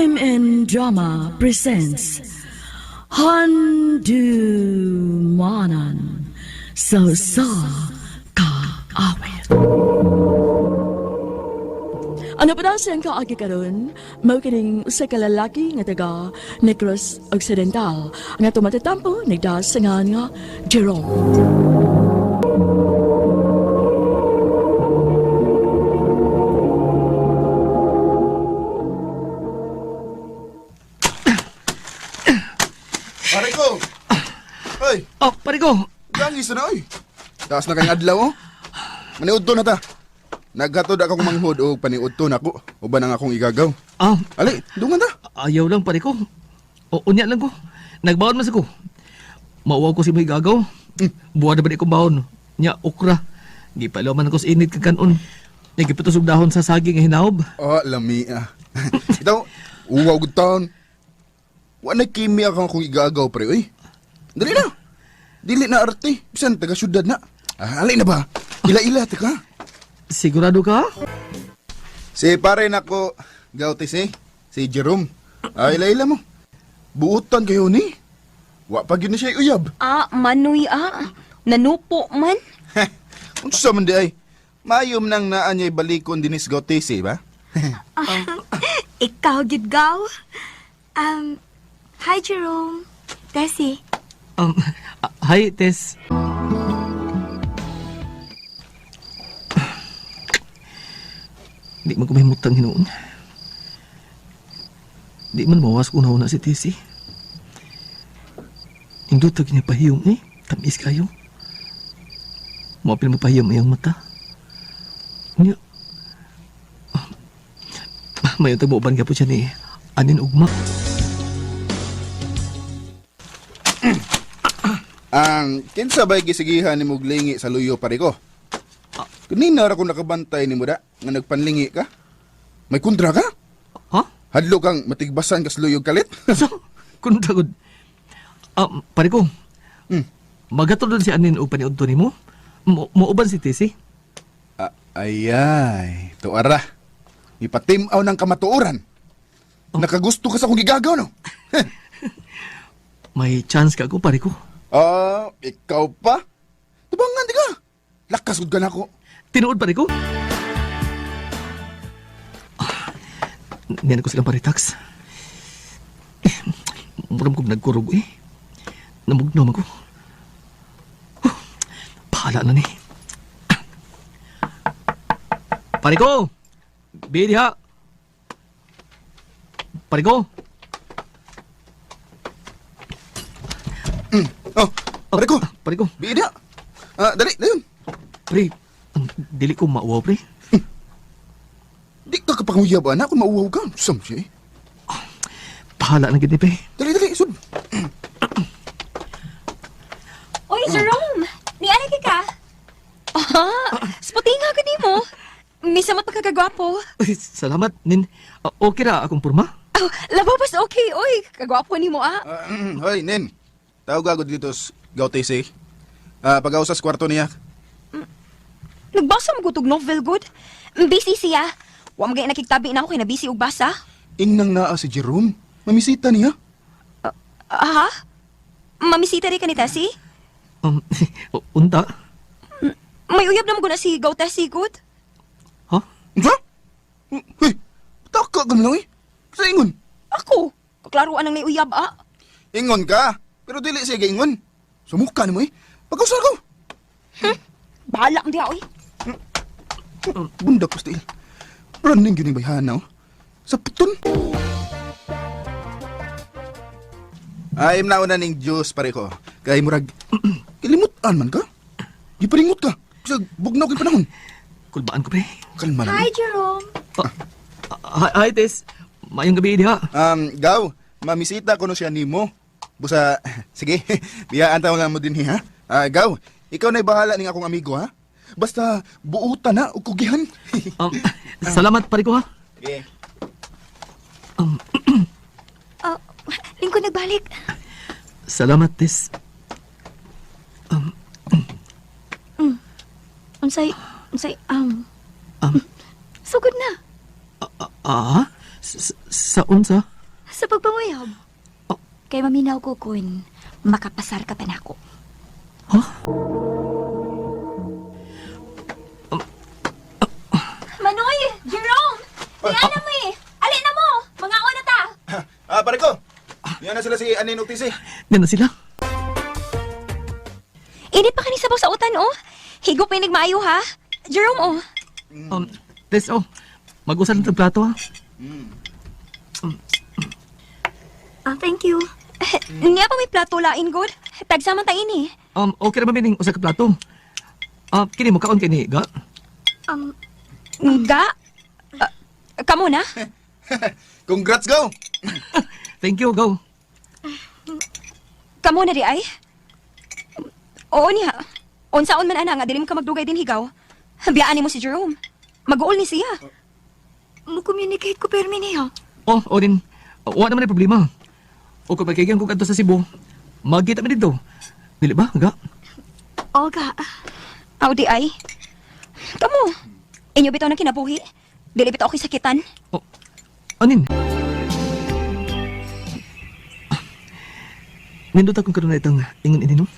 RMN Drama presents Handumanan sa sa Kaawit. Ano pa daw siyang kaagi karon? Mao kining usa ka lalaki nga taga Negros Occidental nga tumatatampo nagdaas sa ngalan nga Jerome. Pare ko! Hoy, Oh, pare ko. gangis na oy. Taas na kayong adlaw oh. Maniudto na ta. Naghatod akong manghod og paniudto nako. Uban ang akong igagaw. Ah, Ali, dungan ta. ayaw lang pare ko. O, unya lang ko. Nagbaon man sa ko. Mauwaw ko si may gagaw. Buwa na ba di kong baon? Nya, okra. Gipalaw man ako sa init kag kanon. Nya, gipatos og dahon sa saging nga hinaob. Oh, lami ah. Itaw, uwaw gud taon. Wa na kimi akong akong igagaw pre oy. Dali na. Dili na arte, bisan taga syudad na. Ah, ali na ba? Ila-ila ta ka. Sigurado ka? Si pare nako, gawti si si Jerome. Ah, ila-ila mo. Buutan kayo ni. Wa pa gyud ni siya uyab. Ah, manoy ah. Nanupo man. Heh, unsa man di ay? Mayom nang naa niya'y balikon dinis Gotese, ba? Ikaw, gid gaw. Hi, Jerome. Tessie. Hi, Tess. Di man ko mahimutang hinuon. Di man mawas kung nauna si Tessie. Indot tag niya pahiyom eh. Tamis kayo. Mapil mo pahiyom iyang mata. Niya. Mayon tag muuban ka po siya ni Anin Ugma. Ang kinsa ba'y gisigihan ni muglingi sa luyo pare ko? Kanina ra ko nakabantay ni da nga nagpanlingi ka. May kontra ka? Ha? Hadlo kang matigbasan kas luyo kalit? So, kung tagod. Ah, pare ko. Hmm. Magatod si Anin og paniudto nimo. Mo, mouban si Tessie. Ah, ayay, tuara. Ipatimaw ng kamatuoran. Nakagusto ka sa akong gigagaw, no? May chance ka ako, pare ko. Ah, ikaw pa? Tubangan, di ka. Lakas gud ka nako. Tinuod pare ko. Ah, niyan ko silang paritax. Eh, murag ko nagkurog eh. Namugno man ko. Huh, bahala na ni. Pare ko! Bidi ha! Pare ko! Oh, pare ko. Ah, pare ko. Bida. Ah, dali, dayon. Pre, ang dili ko mauwaw, pre. Di ka kapanguyab, anak, kung mauwaw ka. Sam siya eh. Bahala na gid ni, pre. Dali, dali, sud. Oy, Jerome! Ni ano ka? Ah, sputinga ka nimo. Misa mo pagkakagwapo. Ay, salamat, nin. Ah, okay ra akong purma? Oh, labaw pas okay, oy. Kagwapo nimo ah. Ah, hoy, Nin. Tawag ako dito sa Gautese. Ah, pag-ausas kwarto niya. Nagbasa mo gutog novel good. Busy siya. Wa mo gay nakigtabi na ako kay na busy og basa. Ingnang naa si Jerome. Mamisita niya. Aha. Mamisita rin ka ni Tessie? Unta? May uyab na mo guna si Gaw Tessie good. Ha? Unsa? Hoy, taka ka na lang eh. Sa ingon. Ako, kaklaro anang may uyab ah. Ingon ka. Pero dili siya gaingon. Sumuka nimo eh. Pag-ausar ko. Bahala ang diha oy. Bundak ko still. Running yun yung bayhana oh. Sa puton. Ay, nauna ning Diyos pare ko. Kay murag, kilimutan man ka. Giparingot ka. Sa bugnaw kay panahon. Kulbaan ko, pre. Kalma lang. Hi, Jerome. Ah, hi, hi, Tess. Mayong gabi diha. Gaw, mamisita ko no siya nimo. Busa, sige, biyaan tayo lang mo din ha. Ah, Gaw, ikaw na'y bahala ning akong amigo ha. Basta buutan na ug kugihan. Salamat, pare ko, ha? Sige. Oh, lingkod nagbalik. Salamat, Tess. Unsay, unsay, Um, sugod na. Ah? Sa unsa? Sa pagpanguyab. Oh. Kay maminaw ko kun makapasar ka pa nako. Huh? Manoy! Jerome! Di na mo eh! Alin na mo! Mga na ta! Ah, pare ko. Yan na sila si Anin ug Tisi. Yan na sila. Init pa kani sabaw sa utan, oh! Higop may nagmaayo, ha? Jerome, oh! Tess, oh. Mag-usal ng plato, ha? Ah, thank you. Niya pa may plato lain, good. Tagsaman ta ini. Okay na ba mining usa ka plato? Ah, kini mo kaon kini, ga? Ga? Ah, kamo na? Congrats, go. Thank you, go. Kamo na di ay? Oo niya. Unsaon man ana nga dili mo ka magdugay din higaw. Biyaan nimo si Jerome. Mag-uol ni siya. Mo-communicate ko permi niya. Oh, o din. Wa naman ay problema. O kung magkaigan ko kadto sa Cebu, magkita mi dito. Dili ba, ga? Oga. Aw di ay. Kamo. Inyo bitaw na kinabuhi. Dili bitaw ako'y sakitan. Oh, anin? Nindot akong karon na itang ingon ini no.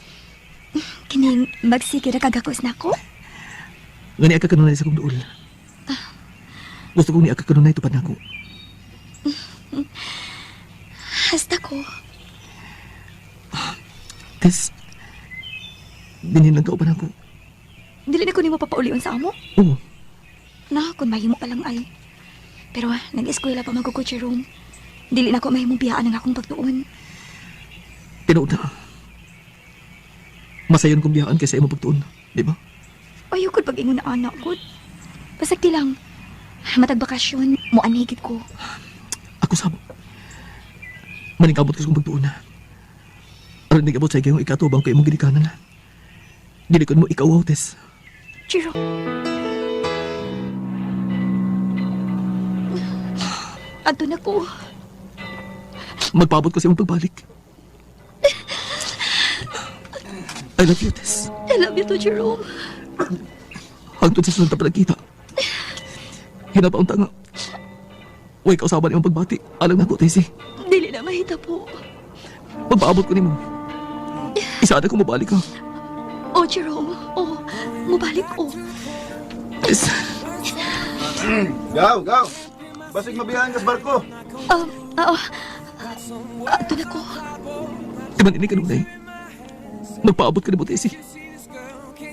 Kining magsige ra kagakos nako. Ngani ka kanunay sa kong duol. Gusto kong niya ka kanunay tupad nako. Hasta ko. Tess, dinhin lang kauban ako. Dili na ko nimo papaulion sa amo. Oo, Na, kung mahimo pa lang ay. Pero nag-eskwela pa man ko ko, Jerome. Dili na ko mahimong biyaan ang akong pagtuon. tinuod na. Masayon kong biyaan kaysa imong pagtuon, di ba? Ayaw ko pag-ingon na anak ko. Pasagti lang. Matag bakasyon, mo anhigit ko. Ako sab. Maningkamot ko sa kong pagtuon. Aron nag-abot sa ikayong ikatubang ko imong ginikanan. Dili ko mo ikaw, Tess. Jerome. Adto na ko. Magpaabot ko sa imong pagbalik. I love you, Tess. I love you too, Jerome. Hangtod sa sunod na palagkita. Hinapaunta nga. Uy, kausaban imong pagbati. Alam na ko, Tessie. Dili na mahita po. Magpaabot ko nimo. Isa na ko mabalik ka. Oh, Jerome. Oh, mubalik oh. Tess, Go, go. Basig mabiyahan ka sa barko. Oo. Adto na ko. di man ini kanunay. Magpaabot ka nimo, Tessie.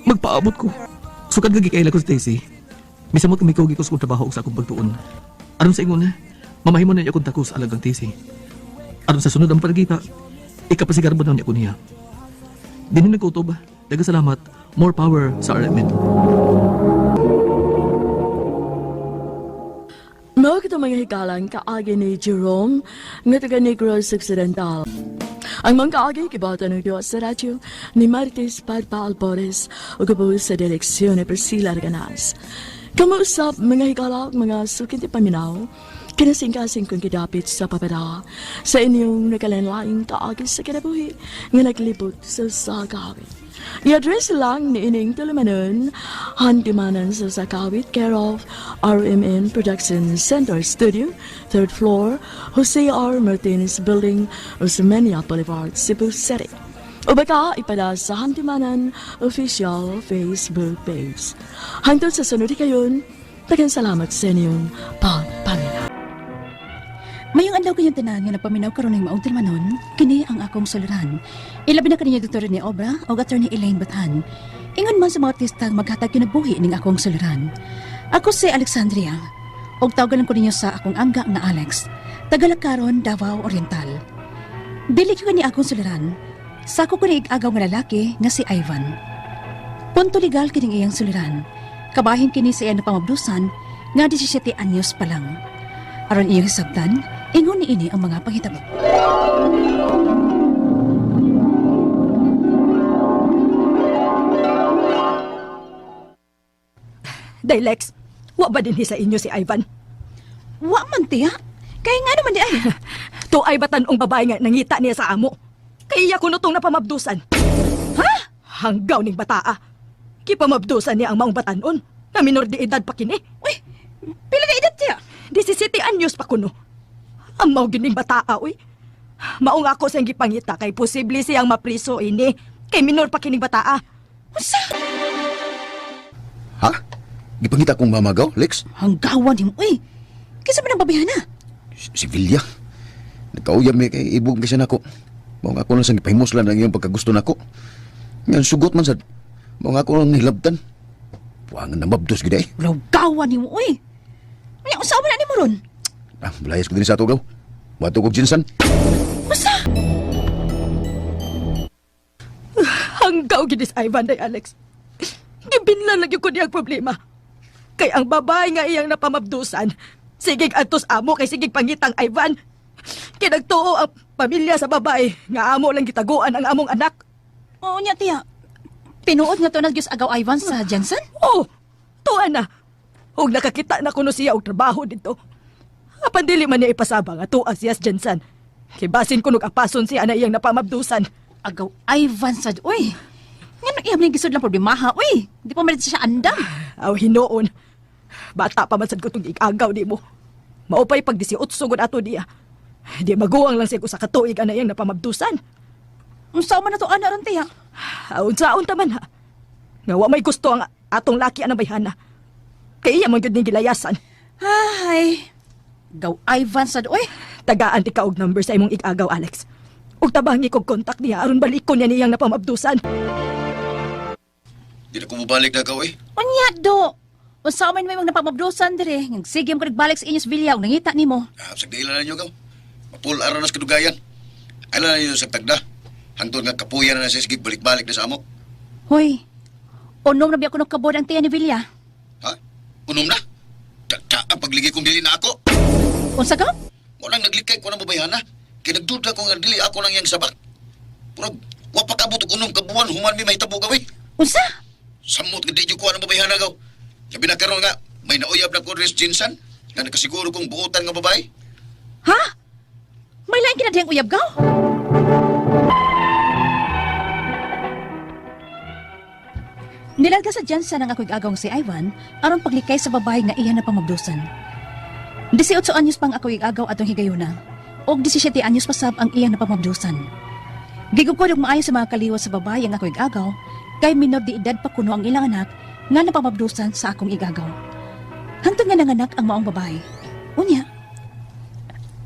Magpaabot ko. Sukad nga gikaila ko si Tessie. Misamot kami ko gikos kong trabaho sa akong pagtuon. Aron sa ingon, mamahimo na niya akong takos alag ang Tessie. Aron sa sunod ang panagita, ikapasigar mo na niya ko niya. Dinin nagkutob, daga salamat, more power sa RMN. Mao kita mga hikalang kaagi ni Jerome nga taga Negros Occidental. Ang mga kaagi kibata ng Diyos sa radyo ni Martes Padpa Albores ug gabuhos sa direksyon ni Priscilla Arganas. Kamuusap mga hikala ug mga sukinti paminaw, kinasingkasing kong gidapit sa papada sa inyong nakalanlaing kaagi sa kinabuhi nga naglibot sa sagawit. I-address lang ni ining tulumanon, Hantimanan sa Sakawit, care of RMN Production Center Studio, third floor, Jose R. Martinez Building, Osmeña Boulevard, Cebu City. O baka ipada sa Hantimanan official Facebook page. Hangtod sa sunod kayon, daghang salamat sa inyong pagpaminaw. Mayong adlaw kayong tanan nga nagpaminaw karon ning maong tilmanon, kini ang akong suliran. Ilabi na kaniya Dr. Rene Obra o Attorney Elaine Bathan. Ingon man sa mga artista maghatag kinabuhi ning akong suliran. Ako si Alexandria. Og tawagan ko ninyo sa akong angga nga Alex. Tagalakaron, Davao Oriental. Dili ko kani akong suliran. Sako ko ni agaw nga lalaki nga si Ivan. Punto legal kining iyang suliran. Kabahin kini sa iyang napamabdusan nga 17 anyos pa lang. Aron iyong hisabtan, ingon ni ini ang mga panghitabo. Dilex, wa ba dinhi sa inyo si Ivan? Wa man tiya. Kay nga naman di ay. Tuay ba tanong babae nga nangita niya sa amo? Kay iya kuno tong napamabdusan. Ha? Hanggaw ning bataa. Kipamabdusan niya ang maong batanon. Na minor de edad pa kini. Uy, pila ka edad tiya? 17 anyos pa kuno. Amaw gyud ning bataa, uy. Maong ako sa gipangita kay posible siyang mapriso ini. Kay minor pa kining bataa. Unsa? Ha? Gipangita kong mamagaw, Lex? Hanggawan nimo uy. Kinsa man ang babayhana? Si Villa. Nagkauyab mi kay ibog kasi nako. Mao nga ako lang sa gipahimuslan ang iyong pagkagusto nako. Ngan sugot man sad. Mao nga ako lang nilabtan. Buwangan na mabdos gid eh. Lawgawan nimo uy. Unya unsa man na nimo ron? Ah, layas ko din sa tugaw. Bato kog jinsan. Unsa? Hanggaw gid is Ivan day Alex. Gibinlan lagi ko niyang problema. Kay ang babae nga iyang napamabdusan, sigig antos amo kay sigig pangitang Ivan. Kinagtuo ang pamilya sa babae nga amo lang gitaguan ang among anak. Oo nya tiya. Tinuod nga to na gyud sa agaw Ivan sa Jensen? Oh, tuwa na. Og nakakita na kuno siya og trabaho dito. Apan dili man niya ipasaba nga tuwa siya sa Jensen. Kay basin kuno apason siya na iyang napamabdusan. Agaw Ivan sad uy. Ngano iyam ning gisud lang problemaha uy. Di pa man siya andam. Aw hinuon. Bata pa man sad ko tong igagaw di mo. Maupay pag 18 gud ato diya. Di maguwang lang siya usa ka tuig ana iyang napamabdusan. Unsa man na to ana ron tiya? Aw unsaon ta man ha. Nga wa may gusto ang atong laki anang bayhana. Kay iya man gyud ning gilayasan. Ay. Gaw Ivan sad uy. Tagaan ti ka og number sa imong igagaw Alex. Ug tabangi kog kontak niya aron balikon niya niyang napamabdusan. Di na ko mobalik na gaw eh. Unya do. Unsa man may mga napamabdusan dire? Ngang sige mo nagbalik sa inyong Villa ug nangita nimo. Ah, sa daila na ninyo gaw. Mapul ara na sa kadugayan. Ay na ninyo sa tagda. Hangtod nga kapuya na na siya sige balik-balik na sa amo. Hoy. Unom na biya kuno kabod ang tiya ni Villa. Ha? Unom na? Tata ang pagligi kong dili na ako. Unsa ka? Mo nang naglikay ko ng babayhana. Kay nagduda ko nga dili ako nang iyang sabak. Purag, wa pa kabot og unom ka buwan human mi mahitabo gaw eh. Unsa? Samot nga di jud ko ang babayhana gaw. Labi na karon nga may nauyab na ko res Jinsan nga nakasiguro kong buotan nga babae. Ha? May lain kinadihang uyab gaw? Nilalga sa Jansan ang ako'y agawang si Ivan aron paglikay sa babae nga iya na pamabdusan. 18 anyos pang ako'y agaw atong higayuna og 17 anyos pasab ang iyang napamabdusan. Gigukod og maayo sa mga kaliwa sa babae ang ako'y agaw kay minor di edad pa kuno ang ilang anak nga napamabdusan sa akong igagaw. Hangtod nga nanganak ang maong babae. Unya,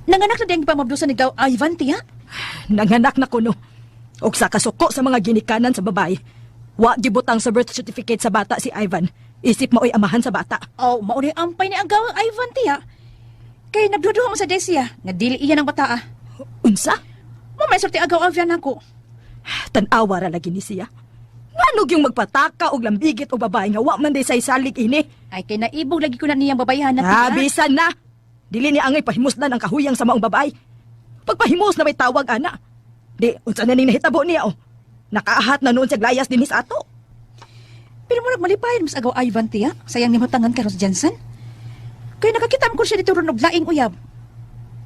nanganak na diyang pamabdusan ni Gaw Ivan tiya? Nanganak na kuno. Og sa kasuko sa mga ginikanan sa babae. Wa gibutang sa birth certificate sa bata si Ivan. Isip maoy amahan sa bata. Oh, maunay ampay ni ang Gaw Ivan tiya. Kay nagduduha mo sa Desia, nga dili iya ng bataa. Unsa? Mo may sorti agaw Ivan ako. Tan-awa ra lagi ni siya. Nganog yung magpataka og lambigit og babae nga wa man day say salig ini. Ay kay naibog lagi ko na niyang babayahan na Ah, tiya. bisan na. Dili ni angay pahimuslan ang kahuyang sa maong babae. Pagpahimos na may tawag ana. Di unsa na ning nahitabo niya oh. Nakaahat na noon sa layas dinhi sa ato. Pero mo nagmalipayan mas agaw Ivan tiya. Sayang nimo tangan karon sa Jensen. Kay nakakita mo ko siya dito ron og laing uyab.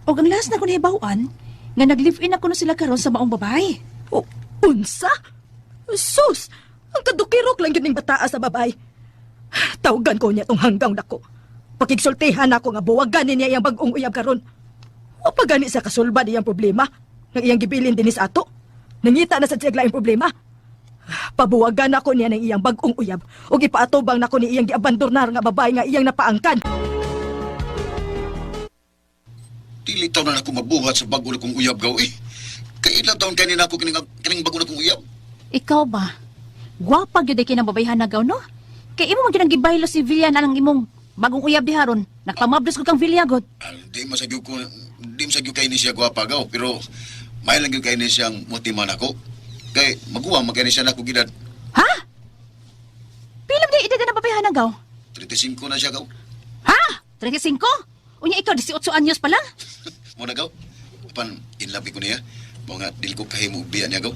Og ang last na ko nahibaw-an, nga nag-live-in ako na sila karon sa maong babae. O, unsa? Sus! Ang kadukirok lang yun ning bataa sa babae. Tawagan ko niya tong hanggang dako. Pakigsultihan ako nga buwagan niya iyang bagong uyab karon. O pagani sa kasulbad iyang problema ng iyang gibilin dinhi sa ato. Nangita na sa siya laing problema. Pabuwagan ako niya ng iyang bagong uyab ug ipaatubang nako ni iyang giabandornar nga babae nga iyang napaangkan. Dili taw na nako mabuhat sa bago na kong uyab gaw eh. Kay ila taon kanina ako kining, kining bago na kong uyab. Ikaw ba? Gwapa gyud kay nang babayhan na gaw, no? Kay imo man gyud ang gibaylo si Villa na ang imong bagong uyab di haron. Nagpamabdos ko kang Villa god. Ah, di man sa gyud ko di man sa gyud kay ni siya gwapa gaw pero may lang gyud kay ni siyang motiman ako. Kay maguwa man kay ni siya nako gidad. Ha? Pila ba di edad na babayhan na gaw? 35 na siya gaw. Ha? 35? Unya ikaw 18 anyos pa lang? Mo na gaw. Apan in love ko niya. Mao nga dili ko kahimo og biya niya gaw.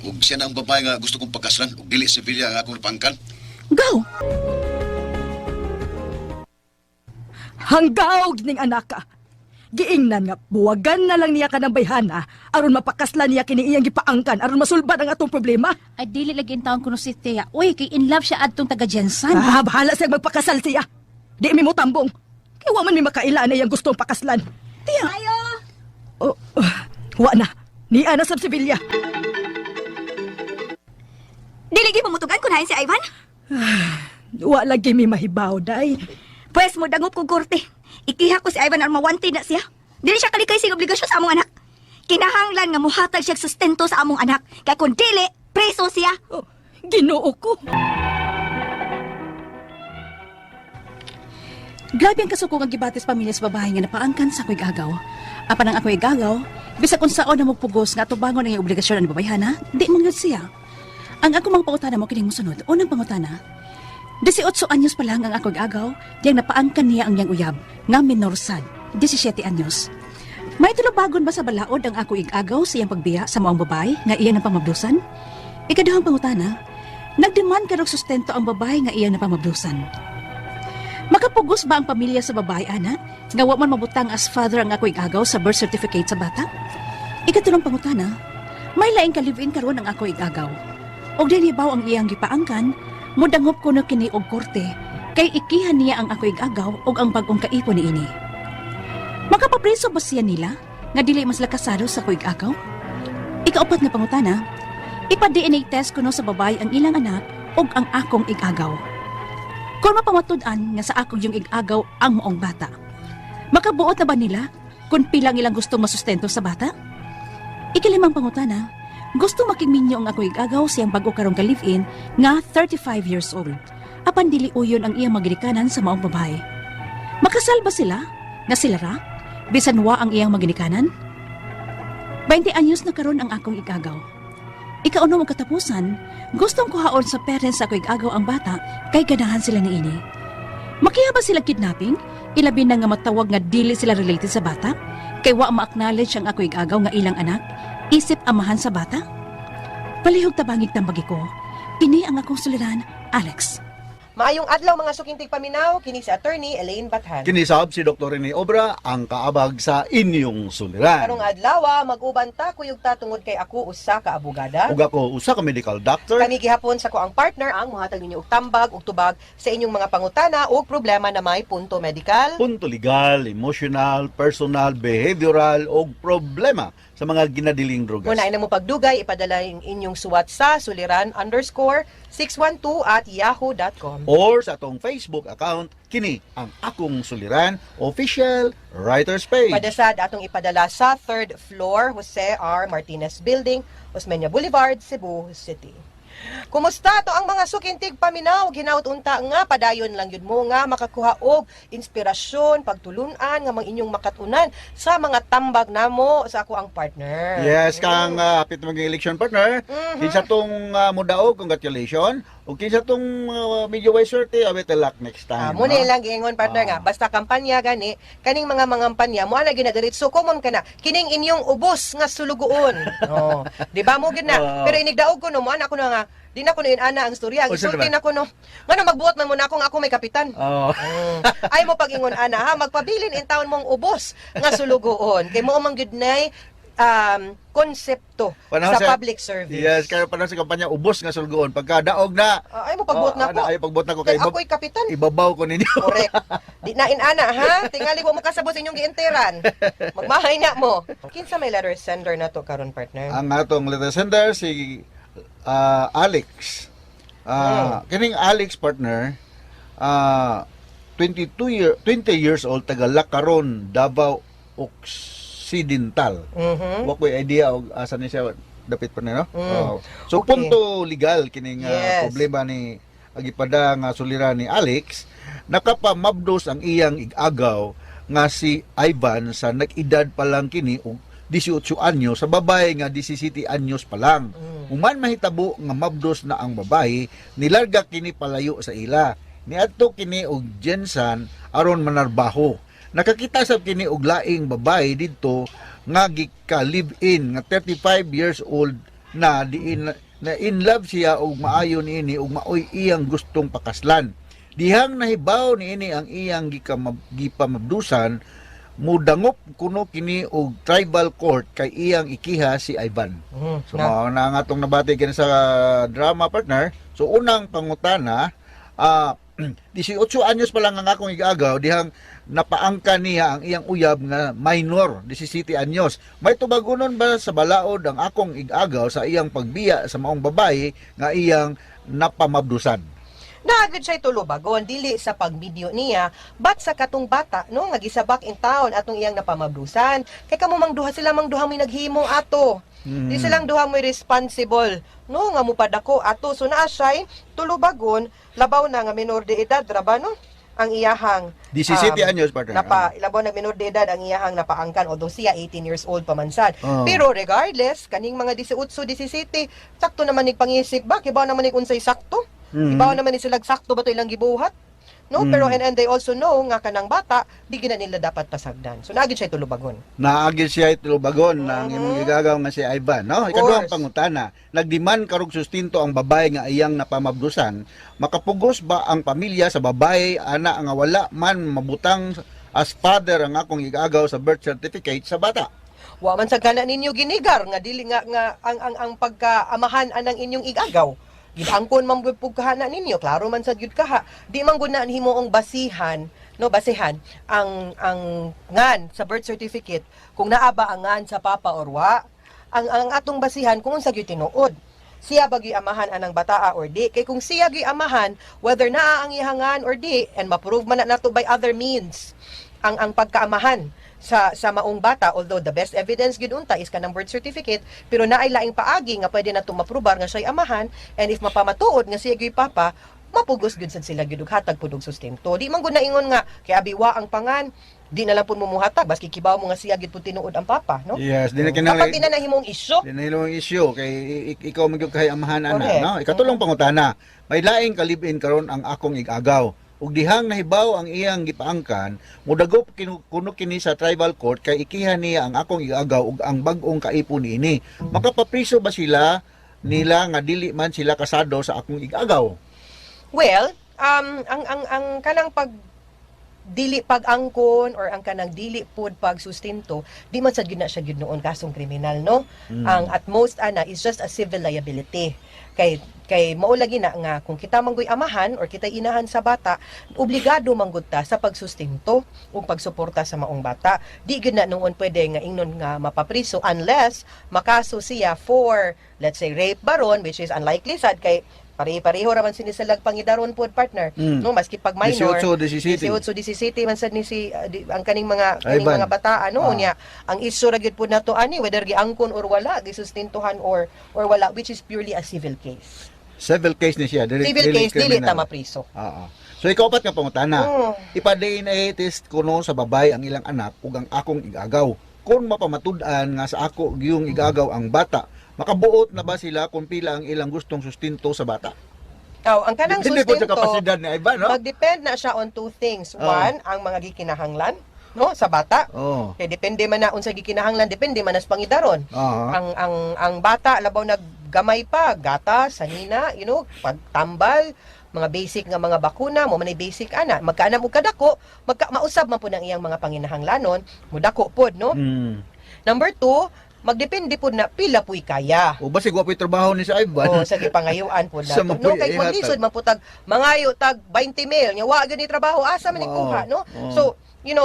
Ug siya na ang babae nga gusto kong pagkaslan ug dili si Villa ang akong napangkan. Gaw. Hanggaw ning anaka. Giingnan nga buwagan na lang niya kanang bayhana aron mapakaslan niya kini iyang gipaangkan aron masulbad ang atong problema. Ay dili lagi in taon kuno si Thea. Uy, kay in love siya adtong taga Jensen. Ah, bahala siya magpakasal siya. Di mi mo tambong. Kay wa man mi makaila na iyang gustong pakaslan. Thea. Ayo! Wa na. Niya na sa Sevilla. Dili gyud mamutugan kun hain si Ivan. Wa lagi mi mahibaw, day. Pwes mo dangop ko korte. Ikiha ko si Ivan aron mawanti na siya. Dili siya kalikay sa obligasyon sa among anak. Kinahanglan nga muhatag siya og sustento sa among anak. Kay kung dili, preso siya. Oh, Ginoo ko. Grabe ang kasuko nga gibatis pamilya sa babae nga napaangkan sa ako'y gagaw. Apan ang ako'y gagaw, bisag kung saon na magpugos nga atubangon ang iyang obligasyon ang babayhana, di man gyud siya. Ang ako mga pangutana mo kining mosunod. Unang pangutana, 18 anyos pa lang ang ako'y agaw, diyang napaangkan niya ang iyang uyab, nga minor sad, 17 anyos. May tulubagon ba sa balaod ang ako igagaw sa iyang pagbiya sa maong babae nga iyan ang pamabdusan? Ikaduhang pangutana, nagdemand karog sustento ang babae nga iyang napamabdusan. Makapugos ba ang pamilya sa babae, ana? Nga wa man mabutang as father ang ako igagaw sa birth certificate sa bata? Ikatulong pangutana, may laing ka-live-in karon ang ako igagaw. Og dinhi baw ang iyang gipaangkan, mudangop kuno kini og korte, kay ikihan niya ang ako igagaw og ang bag-ong kaipon niini. Makapapreso ba siya nila nga dili mas kasado sa ako igagaw? Ikaupat nga pangutana, ipa-DNA test kuno sa babae ang ilang anak og ang akong igagaw. Kung mapamatud-an nga sa akong yung igagaw ang maong bata. Makabuot na ba nila kung pilang ilang gustong masustento sa bata? Ikalimang pangutana, gusto makigminyo ang ako igagaw siyang bago karong ka-live-in nga 35 years old. Apan dili uyon ang iyang maginikanan sa maong babae. Makasal ba sila? Nga sila ra? Bisan wa ang iyang maginikanan? 20 anyos na karon ang akong igagaw. Ikauno ang katapusan, gustong kuhaon sa parents ako igagaw ang bata kay ganahan sila niini. Makiha ba sila kidnapping? Ilabi na nga matawag nga dili sila related sa bata? Kay wa ma-acknowledge ang ako igagaw nga ilang anak? Isip amahan sa bata? Palihog tabangig tambagi ko. Kini ang akong suliran, Alex. Maayong adlaw, mga suking tigpaminaw, kini si Attorney Elaine Bathan. Kinisab si Dr. Rene Obra ang kaabag sa inyong suliran. Karong adlaw, mag-uban ta kuyog ta tungod kay ako usa ka abogada. Ug ako usa ka medical doctor. Kami gihapon sa ko ang partner ang mohatag ninyo og tambag ug tubag sa inyong mga pangutana ug problema na may punto medical. Punto legal, emotional, personal, behavioral o problema sa mga ginadiling drogas. Kung na mo pagdugay, ipadala ang inyong suwat sa suliran_612@yahoo.com. Or sa atong Facebook account, kini ang Akong Suliran Official Writers Page. Padasad atong ipadala sa third floor, Jose R. Martinez Building, Osmeña Boulevard, Cebu City. Kumusta to ang mga sukintig paminaw? Ginaot unta nga padayon lang yun mo nga makakuha og inspirasyon, pagtulunan nga mga inyong makatunan sa mga tambag namo sa ako ang partner. Yes, kang hapit maging election, partner. Kinsa tong mudaog, congratulations. Ug kinsa tong medyo way swerte, better luck next time. Mo no? na ilang giingon, partner, nga basta kampanya gani kaning mga mangampanya mo ana ginadiretso common kana kining inyong ubos nga sulugoon. Oh, di ba mo gid na? Pero inigdaog ko no mo ana ko na nga di na ko na ana ang istorya. O, saan Gisulti ba? na ko no. Ngano magbuot man mo na ako nga ako may kapitan. Ay mo pag-ingon ana ha, magpabilin in taon mong ubos nga sulugoon kay mo man gid nay konsepto Panahon sa public service. Yes, kaya panahon sa kampanya ubos nga sulgoon pagka daog na. Ah, ay mo pagbuot Oh, na ko. Ay pagbuot na ko Kay kay ako'y kapitan. Ibabaw ko ninyo. Correct. Di na inana ha. Tingali wa mo kasabot sa inyong gienteran. Magmahay na mo. Kinsa may letter sender na to karon, partner? Ang atong letter sender si Alex. Kining Alex, partner, 22 year 20 years old, taga Lacaron, Davao Occidental. Wa ko'y idea og asa ni siya dapit pa no? Oo. So punto legal kining problema ni agipada nga suliran ni Alex, nakapamabdos ang iyang igagaw nga si Ivan sa nag-edad pa lang kini og 18 anyo sa babae nga 17 anyos pa lang. Human mahitabo nga mabdos na ang babae, nilarga kini palayo sa ila. Niadto kini og Jensan aron manarbaho. Nakakita sab kini og laing babae didto nga gika live-in nga 35 years old na diin na in love siya og maayo niini og maoy iyang gustong pakaslan. Dihang nahibaw niini ang iyang gipamabdusan, mudangop kuno kini og tribal court kay iyang ikiha si Ivan. So mao na nga atong nabati kini sa drama, partner. So unang pangutana, 18 anyos pa lang ang akong igagaw dihang napaangka niya ang iyang uyab nga minor, 17 anyos. May tubagunon ba sa balaod ang akong igagaw sa iyang pagbiya sa maong babae nga iyang napamabdusan? Naagad siya tulubagon dili sa pagvideo niya but sa katong bata, no, nga gisabak in town atong iyang napamabdusan, kay kamo mang duha, sila mang duha may naghimo ato. Di silang duha mo'y responsible, no, nga mupadako ato. So naa siya'y tulubagon, labaw na nga minor de edad ra ba, no, ang iyahang 17 anyos, partner. Napa labaw na minor de edad ang iyahang napaangkan, although siya 18 years old pa man sad. Oh. Pero regardless, kaning mga 18, 17, sakto naman nig pangisip ba, kibaw naman nig unsay sakto. Kibaw naman ni sila sakto ba to ilang gibuhat? No, pero and they also know nga kanang bata, di gina nila dapat pasagdan. So naagid siya tulubagon. Naagil siya tulubagon ng imong gigagaw nga si Ivan, no? Ikaduhang Course. pangutana, nagdiman karog sustinto ang babae nga iyang napamabdusan, makapugos ba ang pamilya sa babae ana nga wala man mabutang as father ang akong igagaw sa birth certificate sa bata? Wa man sa gana ninyo ginigar nga dili nga nga ang pagkaamahan anang inyong igagaw. Gidangkon man gud pug kahana ninyo, klaro man sad gyud kaha. Di man gud na himuong basihan, no, basihan ang ngan sa birth certificate kung naa ba ang ngan sa papa or wa. Ang atong basihan kung unsa gyud tinuod. Siya ba gyud amahan anang bataa or di? Kay kung siya gyud amahan, whether naa ang ihangan or di, and ma-prove man na nato by other means ang pagkaamahan sa maong bata, although the best evidence gyud unta is kanang birth certificate, pero naay laing paagi nga pwede nato maprubar nga siya'y amahan, and if mapamatuod nga siya gyud papa, mapugos gyud sad sila gyud og hatag pud og sustento. Di man gud naingon nga kay abiwa ang pangan, di na lang pud mo muhatag baski kibaw mo nga siya gyud pud tinuod ang papa, no? Yes, di na Kapag kinahanglan di na nahimong isyu. Di na hilong issue kay ikaw man gyud kay amahan ana, Correct. no? Ikatulong pangutana, may laing kalibin karon ang akong igagaw. Ug dihang nahibaw ang iyang gipaangkan, mudagop kuno kini sa tribal court kay ikiha niya ang akong igagaw ug ang bag-ong kaipo niini. Makapapriso ba sila nila nga dili man sila kasado sa akong igagaw? Well, ang kanang pag dili pag-angkon or ang kanang dili pod pagsustento, di man sad gyud na siya gyud noon kasong kriminal, no? Ang at most ana is just a civil liability. Kay mao lagi na nga kung kita manggoy amahan or kita inahan sa bata, obligado manggod ta sa pagsustento ug pagsuporta sa maong bata. Di gyud na noon pwede nga ingnon nga mapapriso unless makaso siya for, let's say, rape baron, which is unlikely sad kay pare-pareho ra man sini sa pangidaron pod, partner. No, maski pag minor. 18, 17. 18, 17 man sad ni si ang kaning Ivan. mga bata ano niya. Ang issue ra gyud pud nato ani whether giangkon or wala, gisustintuhan or wala, which is purely a civil case. Civil case ni siya, dili, Civil dili case, dili kriminal. ta mapriso. Oo. So ikaupat nga pangutana. Ipa-DNA test kuno sa babae ang ilang anak ug ang akong igagaw. Kung mapamatud-an nga sa ako giyong igagaw ang bata, makabuot na ba sila kung pila ang ilang gustong sustinto sa bata? Oh, ang kanang Depende po sa sustento, kapasidad ni Ivan, no? magdepend na siya on two things. Oo. One, ang mga gikinahanglan, no, sa bata. Kay depende man na unsa gikinahanglan, depende man na sa pangidaron. Ang bata labaw naggamay pa, gatas, sanina, pagtambal, mga basic nga mga bakuna, mo man ay basic ana. Magkaanam og kadako, magka mausab man pud ang iyang mga panginahanglanon, mudako pod, no? Number two, magdepende pod na pila puy kaya. O basig wa po'y trabaho ni sa Ivan. Oh, sa gipangayuan pod Sa nato. No, mapuy kay ihatag. maglisod man pud tag mangayo tag 20 mil nya wa gyud ni trabaho, asa man ni kuha, no? So,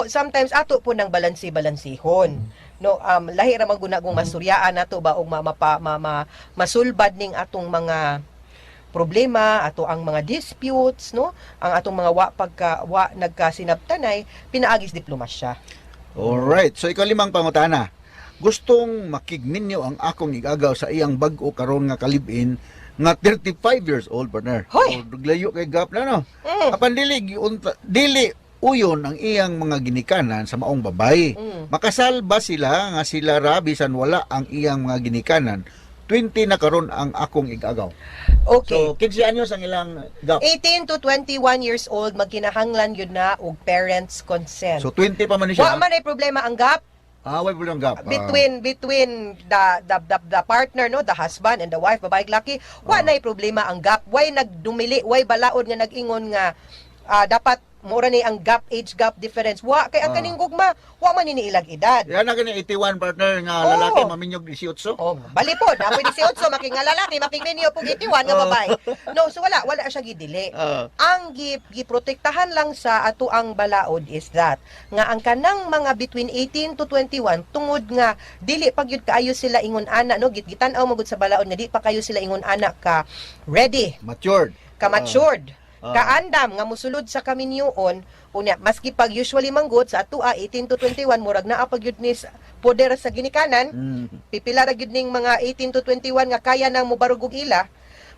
sometimes ato po ng balansi-balansihon. No, lahi ra man guna kung masuryaan nato ba og ma, mapa- ma, ma, masulbad ning atong mga problema, ato ang mga disputes, no? Ang atong mga wa pagka wa nagkasinabtanay, pinaagis diplomasya. Alright. So ikalimang pangutana. Gustong makigminyo ang akong igagaw sa iyang bag-o karon nga kalibin nga 35 years old, partner. Hoy! O, duglayo kay gap na, no. Apan dili dili uyon ang iyang mga ginikanan sa maong babae. Makasal ba sila nga sila ra bisan wala ang iyang mga ginikanan? 20 na karon ang akong igagaw. Okay. So 15 anyos ang ilang gap. 18 to 21 years old, magkinahanglan yun na og parents' consent. So 20 pa man ni siya. Wa man ay problema ang gap Ah, way problema ang gap. Between between the partner, no, the husband and the wife, babae ug laki, wa nay problema ang gap. Way nagdumili, way balaod nga nag-ingon nga dapat Mura ni ang gap, age gap difference. Wa kay ang kaning gugma, wa man ni ilag edad. Yan na kini 81, partner, nga lalaki maminyog 18. Oh, bali po, na pwede 18 making nga lalaki, making minyo pug 81 nga babae. No, so wala wala siya gidili. Ang giprotektahan lang sa ato ang balaod is that nga ang kanang mga between 18 to 21, tungod nga dili pa gyud kaayo sila ingon ana, no, gitan-aw magud sa balaod nga di pa kayo sila ingon ana ka ready, Matured. Ka matured, kaandam nga musulod sa kaminyuon. Unya maski pag usually manggod sa atua 18 to 21, murag naa pa gyud ni poder sa ginikanan, pipila ra gyud ning mga 18 to 21 nga kaya nang mobarog og ila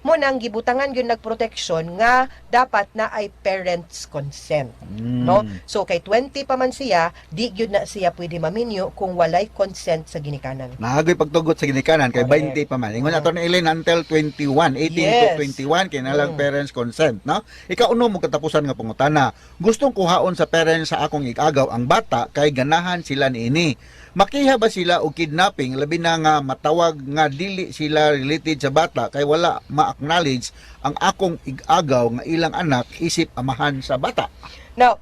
mo, nang gibutangan gyud nagproteksyon nga dapat na ay parents consent, no? So kay 20 pa man siya, di gyud na siya pwede maminyo kung walay consent sa ginikanan. Nahagoy pagtugot sa ginikanan kay Correct. 20 pa man. Ingon ato ni Elaine until 21, 18 to 21 kinalang parents consent, no? Ikaw uno mo katapusan nga pangutana. Gustong kuhaon sa parents sa akong igagaw ang bata kay ganahan sila niini. Makiha ba sila og kidnapping, labi na nga matawag nga dili sila related sa bata kay wala ma-acknowledge ang akong igagaw nga ilang anak isip amahan sa bata? Now,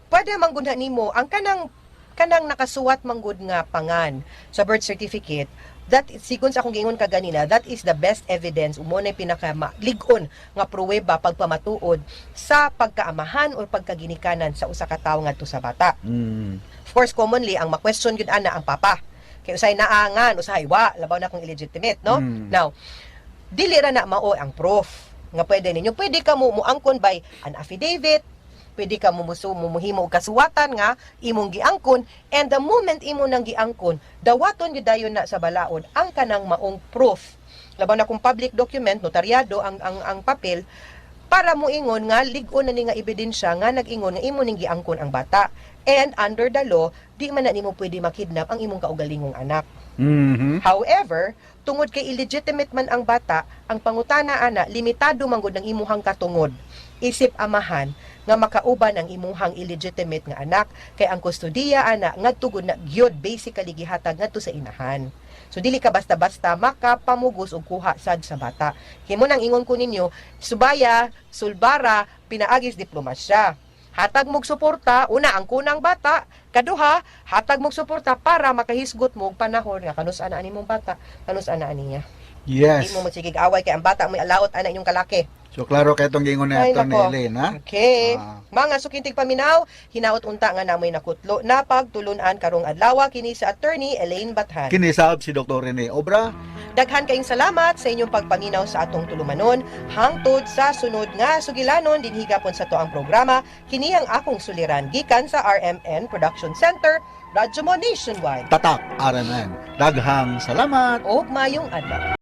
pwede manggod na nimo ang kanang kanang nakasuwat manggod nga pangan sa birth certificate. That sigon sa akong giingon kaganina, that is the best evidence, mo na pinaka lig-on nga pruweba pagpamatuod sa pagkaamahan or pagkaginikanan sa usa ka tawo ngadto sa bata. Of course, commonly ang ma-question gyud ana ang papa. Kay usay naangan, usahay wa, labaw na kung illegitimate, no? Now, dili ra na mao ang proof nga pwede ninyo. Pwede ka mo muangkon by an affidavit, pwede ka mo muhimo og kasuwatan nga imong giangkon, and the moment imo nang giangkon, dawaton gyud dayon na sa balaod ang kanang maong proof. Labaw na kung public document, notaryado ang papel para moingon nga lig-on na ni nga ebidensya nga nag-ingon nga imo ning giangkon ang bata. And under the law, di man na nimo pwede makidnap ang imong kaugalingong anak. However, tungod kay illegitimate man ang bata, ang pangutana ana, limitado man gud ang imuhang katungod isip amahan nga makauban ang imuhang illegitimate nga anak, kay ang kustodiya ana ngadto gud na gyud basically gihatag ngadto sa inahan. So dili ka basta-basta makapamugos og kuha sad sa bata. Kay mo nang ingon ko ninyo, subaya, sulbara, pinaagis diplomasya. Hatag mog suporta, una, ang kunang bata, kaduha, hatag mog suporta para makahisgot mo og panahon nga kanus ana ani mong bata, kanus ana ani niya. Di mo magsigig away kay ang bata mo'y alaot ana inyong kalaki. So klaro kay itong giingon na Ay, ito ni nako. Elaine, ha? Okay. Ah. Mga sukintig paminaw, hinaot unta nga namoy nakutlo na pagtulunan karong adlaw kini sa Attorney Elaine Bathan. Kinisab si Dr. Rene Obra. Daghan kayong salamat sa inyong pagpaminaw sa atong tulumanon. Hangtod sa sunod nga sugilanon dinhi gapon sa to ang programa kini ang akong suliran gikan sa RMN Production Center, Radyo Mo Nationwide. Tatak RMN. Daghang salamat. Og mayong adlaw.